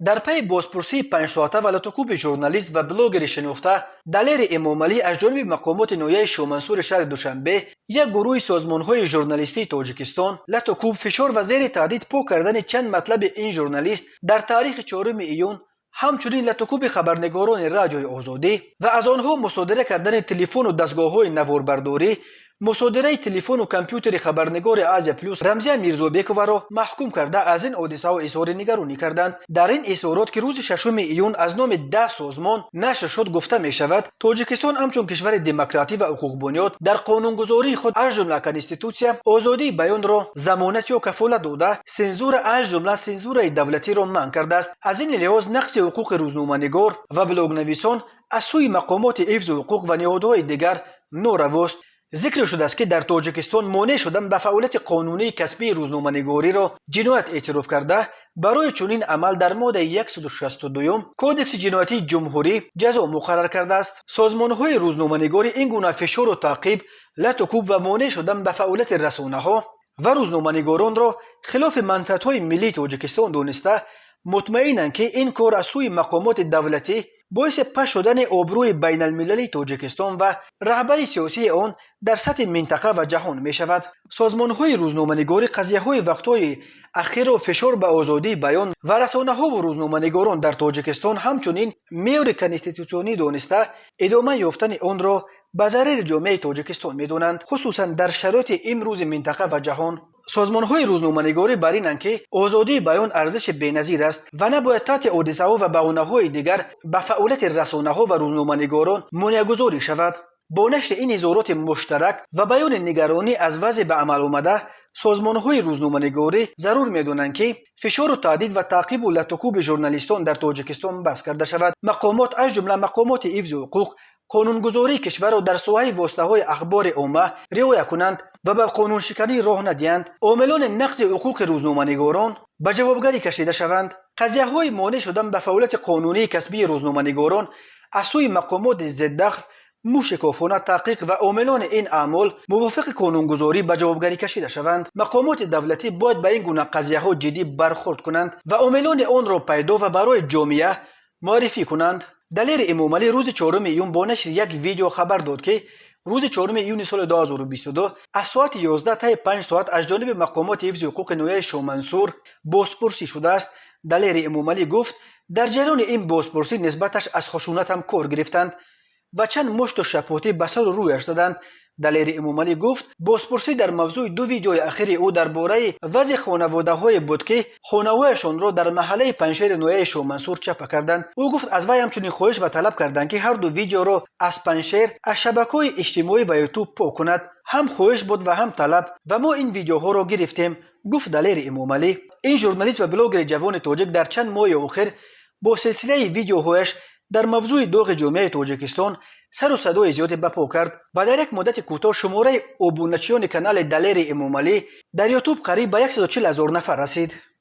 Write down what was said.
Дар пайи бозпурсии 5-соата ва латукӯби журналист ва блогери шинохта Далери Эмомалӣ аз ҷониби мақомоти ноҳияи Шомансури шаҳри Душанбе, як гурӯҳи созмонҳои журналистии Тоҷикистон латукӯб, фишор ва зери таҳдид пок кардани чанд матлаби ин журналист дар таърихи 4 июн, ҳамчунин латукӯби хабарнигорони Радиои Озодӣ ва аз онҳо мусодира кардани телефону дастгоҳҳои наворбардорӣ, мусодираи телефону компютери хабарнигори Азия Плюс Рамзия Мирзобековаро маҳкум карда, аз ин ҳодисаҳо изҳори нигаронӣ карданд. Дар ин изҳорот, ки рӯзи 6 июн аз номи 10 созмон нашр шуд, гуфта мешавад: Тоҷикистон ҳамчун кишвари демократӣ ва ҳуқуқбунёд дар қонунгузории худ, аз ҷумла Конститутсия, озодии баёнро замонат ё кафолат дода, сензура, аз ҷумла сензураи давлатиро манъ кардааст. Аз ин лиҳоз нақзи ҳуқуқи рӯзноманигор ва блогнависон аз сӯи мақомоти ҳифзу ҳуқуқ ва ниҳодҳои дигар норавост. Зикр шудааст, ки дар Тоҷикистон монеъ шудан ба фаъолияти қонунии касбии рӯзноманигориро ҷиноят эътироф карда, барои чунин амал дар моддаи 162 Кодекси ҷиноятии ҷумҳурӣ ҷазо муқаррар кардааст. Созмонҳои рӯзноманигорӣ ин гуна фишору таъқиб, латукӯб ва монеъ шудан ба фаъолияти расонаҳо ва рӯзноманигоронро хилофи манфиатҳои миллии Тоҷикистон дониста, мутмаинанд, ки ин кор аз сӯи мақомоти давлатӣ боиси паст шудани обрӯи байналмилалии Тоҷикистон ва раҳбари сиёсии он дар сатҳи минтақа ва ҷаҳон мешавад. Созмонҳои рӯзноманигорӣ қазияҳои вақтҳои ахирро фишор ба озодии баён ва расонаҳову рӯзноманигорон дар Тоҷикистон ҳамчунин меъёри конститутсионӣ дониста, идома ёфтани онро ба зарари ҷомеаи Тоҷикистон медонанд, хусусан дар шароити имрӯзи минтақа ва ҷаҳон. Созмонҳои рӯзноманигорӣ бар инанд, ки озодии баён арзиши беназир аст ва набояд таҳти ҳодисаҳо ва баҳонаҳои дигар ба фаъолияти расонаҳо ва рӯзноманигорон монеагузорӣ шавад. Бо нашри ин изҳороти муштарак ва баёни нигаронӣ аз вазъи ба амал омада, созмонҳои рӯзноманигорӣ зарур медонанд, ки фишору таҳдид ва таъқибу латукӯби журналистон дар Тоҷикистон бас карда шавад, мақомот, аз ҷумла мақомоти ҳифзи ҳуқуқ, қонунгузории кишварро дар соҳаи воситаҳои ахбори омма риоя кунанд ва ба қонуншиканӣ роҳ надиҳанд, омилони нақзи ҳуқуқи рӯзноманигорон ба ҷавобгарӣ кашида шаванд, қазияҳои монеъ шудан ба фаъолияти қонунии касбии рӯзноманигорон аз сӯи мақомоти зиддахл мушикофона таҳқиқ ва омилони ин аъмол мувофиқи қонунгузорӣ ба ҷавобгарӣ кашида шаванд. Мақомоти давлатӣ бояд ба ин гуна қазияҳо ҷиддӣ бархӯрд кунанд ва омилони онро пайдо ва барои ҷомеа муаррифӣ кунанд. Далери Эмомалӣ рӯзи 4 июн бо нашри як видео хабар дод, ки рӯзи 4 июни соли 2022 аз соати 11 таи 5 соат аз ҷониби мақомоти ҳифзи ҳуқуқи ноҳияи Шомансур бозпурсӣ шудааст. Далери Эмомалӣ гуфт, дар ҷараёни ин бозпурсӣ нисбаташ аз хушунат ҳам кор гирифтанд ва чанд мушту шапотӣ ба сару рӯяш заданд. Далери Эмомалӣ гуфт, бозпурсӣ дар мавзӯи ду видеои ахири ӯ дар бораи вазъи хонаводаҳое буд, ки хонаҳояшонро дар маҳаллаи Панҷшери ноҳияи Шомансур чапа карданд. Ӯ гуфт, аз вай ҳамчунин хоҳиш ва талаб карданд, ки ҳарду видеоро аз Панҷшер, аз шабакаҳои иҷтимоӣ ва Ютуб пок кунад. Ҳам хоҳиш буд ва ҳам талаб ва мо ин видеоҳоро гирифтем, гуфт Далери Эмомалӣ. Ин журналист ва блогери ҷавони тоҷик дар чанд моҳи охир бо силсилаи видеоҳояш дар мавзӯи доғи ҷомеаи Тоҷикистон сару садои зиёде ба по кард ва дар як муддати кӯтоҳ шумораи обуначиёни канали Далери Эмомалӣ дар Ютуб қариб ба 140 000 нафар расид.